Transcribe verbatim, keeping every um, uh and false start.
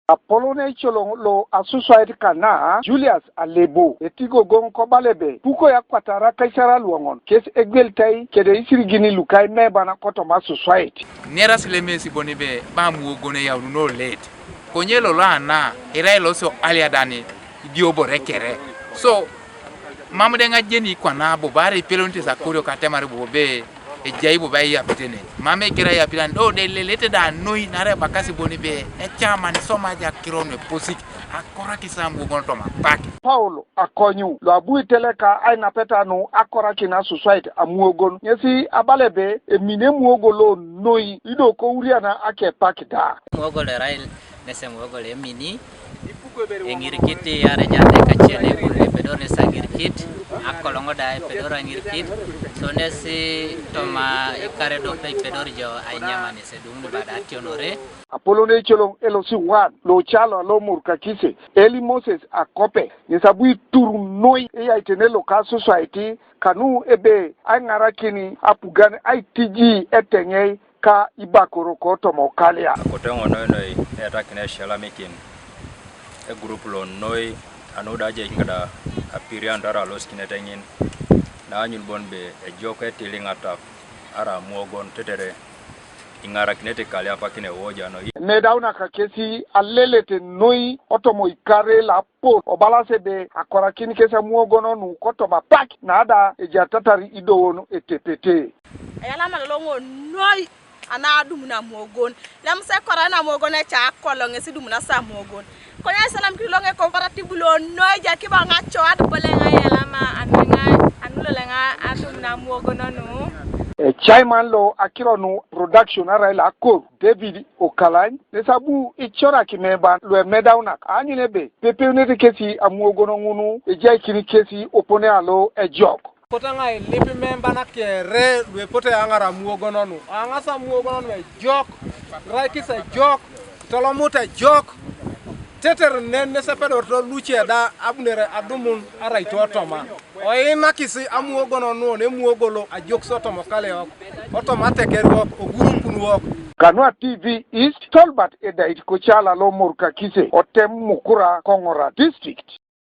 Apolon ecoloŋ lo asusuait kana Julius Alebo etigogoŋ kobala ebe pukoi akwatara kaisar luoŋon kes egwelitai kede isirigin luka imeban kotoma asusuait. Neras lemesi bon ebe ba amuogon eyaununo let konye lolo ana irai losio aliadani idiobore kere. So mam de ŋajeni kwana bobo arai ipelonite sakorio katemar bobo be ejai bobo aiyapit ne mam eger aiyapit ani do de lelete da noi nare bakasi bon be ecaman isoma aja akiro nu eposik akorakis amuogon toma apak. Paulo akonyu lo abu iteleka ainapeta nu akorakin asusuait amuogon ŋesi abala ebe emini emuogo lo noi ido kouriana akepak da. Muogo lo erai nese muogo lo emini eŋirikit iarejate kacie na ebuni epedor nesi aŋirikit akoloŋ da epedor aŋirikit so nesi toma ikar ediope ipedor jo ainyama nesi edumuni bada ationore. Apolon ecoloŋ elosi wan lo calo alo Morukakise eli Moses akope ŋesi abu itur noi eyaitene loka asusuait kanu ebe aiŋarakin apugan aitiji eteŋei ka ibakoro kotoma okalia. Akoto eoŋ noi noi eetakin esialamikin egurup lo noi anu da ajaikin kada apirian dara alosikinete ŋin naanyun bon be ejok etiliŋ atap arai amuogon tetere iŋarakinete kaliapakin ewoja noi. Emedaunak kesi alelete noi otoma ikare lo apol obalas ebe akorakin kes amuogon nu kotoma apak na da ejatatar idowon etepete. Eyalama loloŋo noi ana adumun amuogon. Lemusa ekorae namuogon eca akoloŋ ŋesi idumunasi amuogon. Konye aisalamikini loŋe koparatibu lo noi ejaki bo ŋaco aduboleŋ ayalama anuleŋ adumun amuogon nu. Ecaiman lo akiro nu production arai lo akor David Okalany ŋesi abu icorak imeban lu emedaunak aanyun ebe pepeunete kesi amuogon ŋun ejaikin kesi opone alo ejok. Kotaŋa ilip memba nakere luepote aŋar amuogono nu, aŋas amuogono nu ejok, raikis ejok, tolomut ejok, teter nen nesepedorito luce da abunere adumun arai totoma. Oinakis amuogono nu nemuogolo ajokis otomokaleok, otomatekerwok, ogurupunuwok. Kanua T V East, Tolbert Edait kocala lo Morukakise, otem Mukura, Koŋora District.